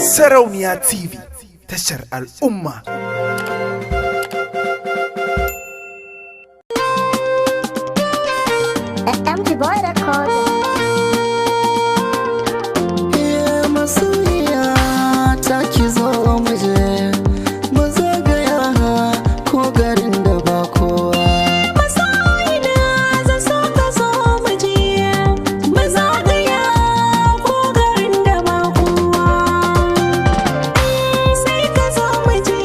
Sarauniya TV, tashar al'umma. MG Boy Record. Masoyiya ta, ki zo mu je mu zagaya ko garin da ba kowa. Masoyina, zan so ka zo mu je mu zagaya ko garin da ba kowa. Sai ka zo mu je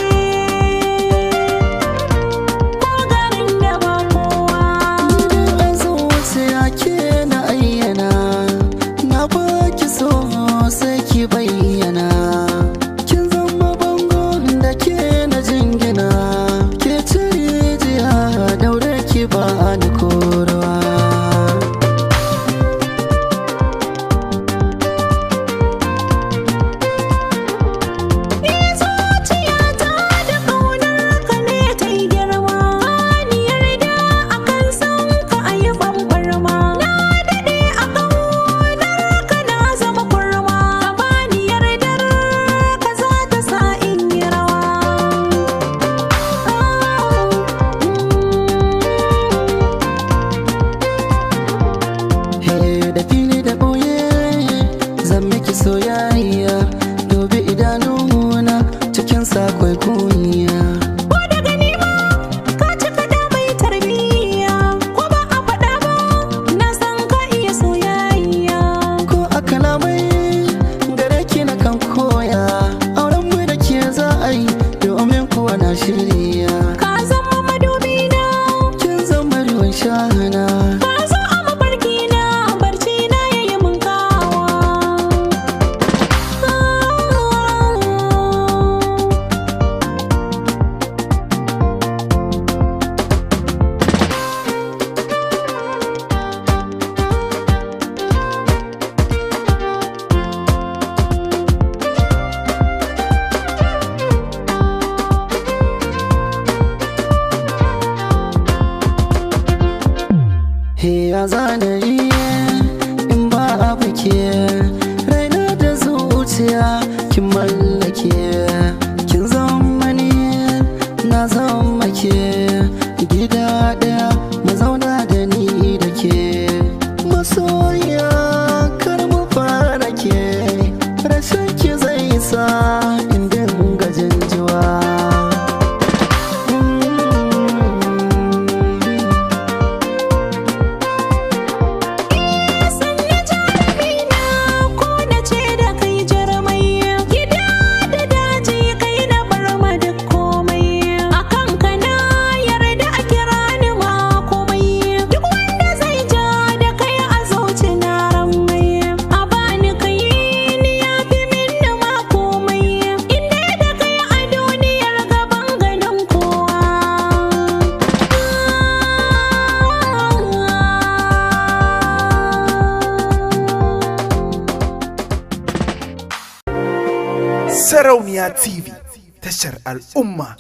ko garin da ba kowa. Ni a zuciya ke na ayyana, na baki so, sai ki bayyana. Kin zama bango da ke na jingina, ke ci rijiya, daure ki ba ni korowa. Ni zuciyata da ƙaunar ka ne ta yi girma, ni yarda akan san ka a yi bambarma. Na daɗe a ƙaunar ka, na zama kurma, ka bani yardar ka, za ta sa in yi rawa. He da fili da ɓoye, zan miki soyayya. Dubi idanuna, cikin sakwai kunya. Ko da gani ma ka cika da mai tarbiyya, ko ba a faɗa ba na san ka iya soyayya. Ko a kalamai gare ki na kan koya. Auren mu da ke za a yi, domin kuwa na shirya. Ka zama madubi na. Kin zama ruwan shana. Ka zo a mafarki na, barci na yayi mun kawa. He ya zanayi in ba abu ke raina da zuciya kin mallake. Kin zama ni, na zama ke, gida ɗaya mu zauna da ni da ke. Masoyiya, kar mu fara ke, rashin ki zai sa in dinga jinjiwa. Sanna jarumi na, ko na ce da kai jarumai. Gida da daji, kai na bar ma duk komai. Akan ka na yarda a kira ni ma komai. Duk wanda zai ja da kai, a zuci na ramai. A bani kai ni ya fi min ma komai. Inda da kai a duniyar gaban ganin kowa. Sarauniya TV, tashar al'umma.